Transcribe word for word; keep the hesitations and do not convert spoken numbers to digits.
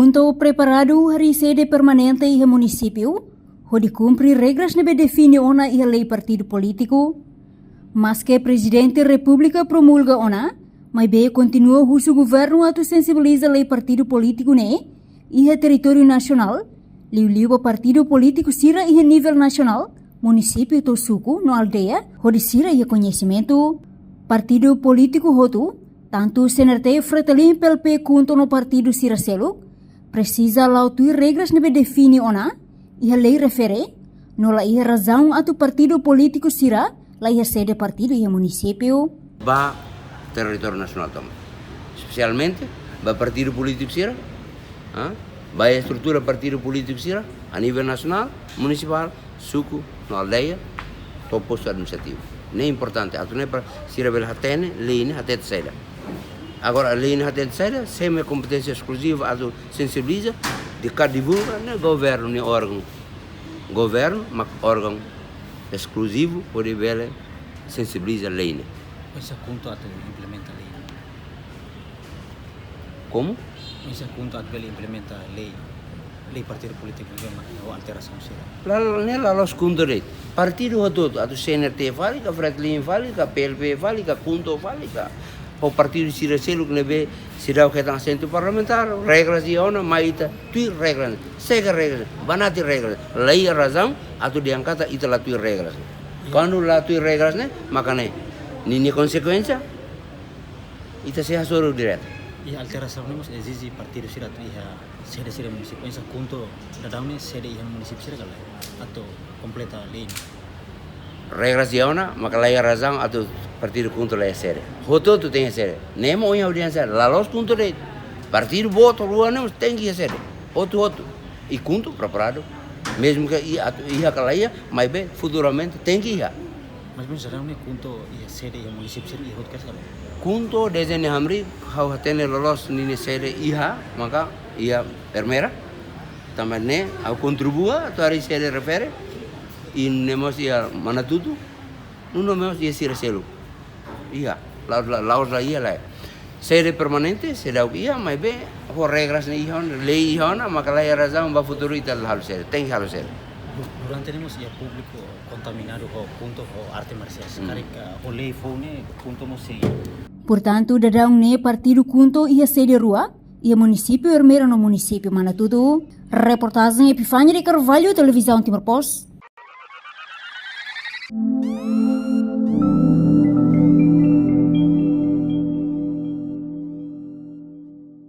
KHUNTO preparadu harii sede permanente iha munisípiu, hodi kumpre regras ne'ebé define ona iha lei partidu polítiku. Maske Prezidente Repúblika promulga ona, maibé kontinua husu governu atu sensibiliza lei partidu polítiku ne'e iha territóriu nasionál, liuliu ba partidu polítiku sira iha nivel nasionál, munisípiu to'o suku no aldeia, hodi sira iha koñesimentu. Partidu polítiku hotu, tantu CNRT, FRETILIN, PLP, KHUNTO no partidu sira seluk, presiza la'o tuir regras ne'ebé define ona iha lei refere, no la iha razaun atu partidu polítiku sira la iha sede partidu iha munisípiu. Ba territóriu nasionál tomak. Espesialmente ba partidu polítiku sira, ah, ba estrutura partidu polítiku sira a nivel nasionál, munisipál, suku, no aldeia, to'o postu administrativu. Ne'e importante, atu nune'e para sira bele hatene lei ne'e hatete saida. Agora, lei ne'e hatete saida, sé mak kompeténsia eskluziva atu sensibiliza, de ka divulga, ne'e governu nia órgaun. Governu mak órgaun eskluzivu hodi bele sensibiliza lei ne'e. Oinsá KHUNTO atu implementa lei? Komu? Oinsá KHUNTO atu bele implementa lei, lei partidu polítiku ne'ebé mak ho alterasaun sira? La, ne'e la loos KHUNTO de'it. Partidu hotu-hotu, atu CNRT fali ka, FRETILIN fali ka, PLP fali ka, KHUNTO fali ka, ho partidu sira seluk ne'ebé seidauk hetan asentu parlamentár, regras iha ona, mai ita tuir regras ne'e. Segue regras ne'e, banati regras ne'e. La iha razaun atu dehan katak ita la tuir regras ne'e. Kuandu la tuir regras ne'e, maka ne'e ninia konsekuénsia, ita sei hasoru direta. Iha alterasaun ne'e mós ezije partidu sira atu iha sede sira munisípiu. Oinsá KHUNTO daudaun ne'e sede iha munisípiu sira ka lae, atu kompleta lei ne'e? Regras iha ona, maka la iha razaun atu partidu KHUNTO la iha sede. Hotu-hotu tenke iha sede. Ne'e mak ohin ha'u dehan sá, la loos KHUNTO de'it. Partidu boot rua ne'e mós tenke iha sede. Hotu-hotu. I KHUNTO preparadu. Mezmu ke iha atu iha ka la iha, maibé futuramente tenke iha. Mas, mas daudaun ne'e KHUNTO iha sede iha munisípiu sira iha hotu kedas ka lae? KHUNTO dezde ne'e hamriik, ha'u hatene loloos ninia sede iha, maka iha Ermera. Tanba ne'e ha'u kontribua atu harii sede refere, i ne'e mós iha Manatutu, nune'e mós iha sira seluk. Iha, la, la, la'ós la iha lae. Sede permanente seidauk iha, maibé ho regras ne'e iha ona, lei iha ona, maka la iha razaun ba futuru ita la halo sede, tenke halo sede. Du-, durante ne'e mós iha públiku kontaminadu ho KHUNTO ho arte marsiál. Hmm. Karik, ah, ho lei foun ne'e KHUNTO mós sei. Portantu, daudaun ne'e partidu KHUNTO iha sede rua, iha munisípiu Ermera no munisípiu Manatutu. Reportajen Epifania de Carvalho, Televizaun Timor Post.